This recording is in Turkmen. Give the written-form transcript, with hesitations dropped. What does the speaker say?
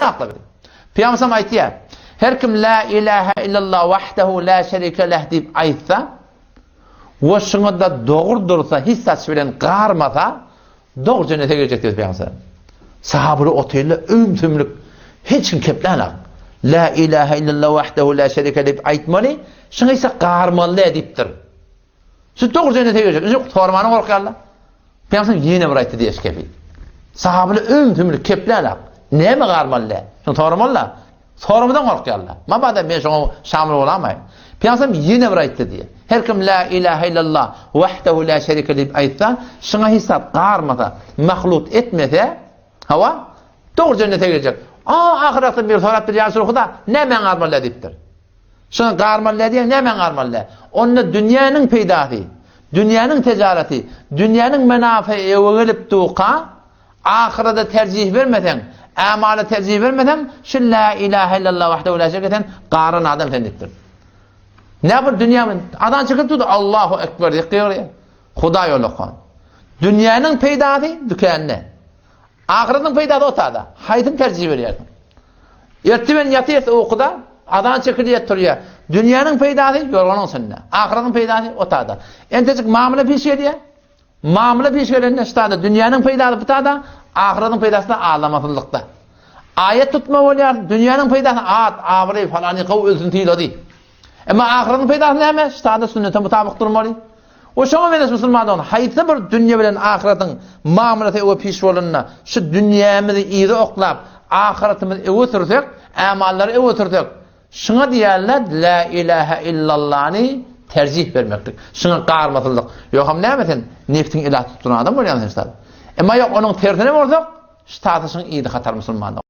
Akla bizi. Pygamberimiz aýtýar, Her kim la ilaha illallah wahdahu la şerike leh diýip aýtsa we şuňa-da dogry dursa, hiç zat bilen garmasa, dogry jennete girjek diýdi Pygamberimiz. Sahabeler otyrlar, üm-sümlük, hiç kim keplänak. La ilaha illallah wahdahu la şerike diýip aýtmaly, şuňa ise garmaly diýipdir. Şu dogry jennete girjek. Indi sormana gorkýarlar. Pygamber ýene bir aýtdy diýeş kepi. Sahabeler üm-sümlük keplänak. Näme garmaly dä? Şunu soramaly. Soramadan gorkýarlar. Mabada men şoňa şamil bolamaýyn. Pygamber ýene bir aýtdy diýe. Her kim la ilaha illallah wahdahu la şerike diýip aýtsa, şuňa hisap garmasa, mahlut etmese, hawa, dogry jennete girjek. A ahyretde bir sorap bir ýa Huda, näme garmaly diýipdir. Şuny garmaly däl diýen nämäň garmaly däl? Onda dünýäniň peýdasy, dünýäniň tejaraty, dünýäniň menafy ewe gelip duka, ahyrada terjih bermeseň, ämala terjih bermeseň, şu la ilaha illallah wahdehu la şerike sen garan adam sen diýipdir. Ne bir dünýä azan çekip durdy Allahu ekber diýip gygyrýar. Hudaý ýolaka. Dünýäniň peýdasy dükände. Ahyretiň peýdasy otada. Haýsyny terjih berýärsiň? Ertir bilen ýatyrys ukuda, azan çekilýär turýar. Dünýäniň peýdasy ýorganyň üstünde. Ahyretiň peýdasy otada. Entejik mamla piş gelýär. Mamla piş gelende ştada dünýäniň peýdasy butada, ahyretiň peýdasy da alamasyzlykda. Aýat tutma bolýar, dünýäniň peýdasy at, abraý, falany gowy ölsün sylady. Emma ahyretiň peýdasy näme? Ştada sünnete mutabyk durmaly. We şoňa meňzeş musulman dogan, haýsy bir dünýe bilen ahyretiň mamlasy öwe piş bolanda, şu dünýämizi yza oklap, ahyretimizi öwe sürsek, ämallary öwe sürsek, şuňa diýerler La ilahe illallany terjih bermeklik, şuňa garmasyzlyk. Ýogsam näme sen nebsiňi ilah tutup duran adam bolýaň sen ştada. Emma ýok onuň tersine bolsak, ştada şuň yzy hatar musulman dogan.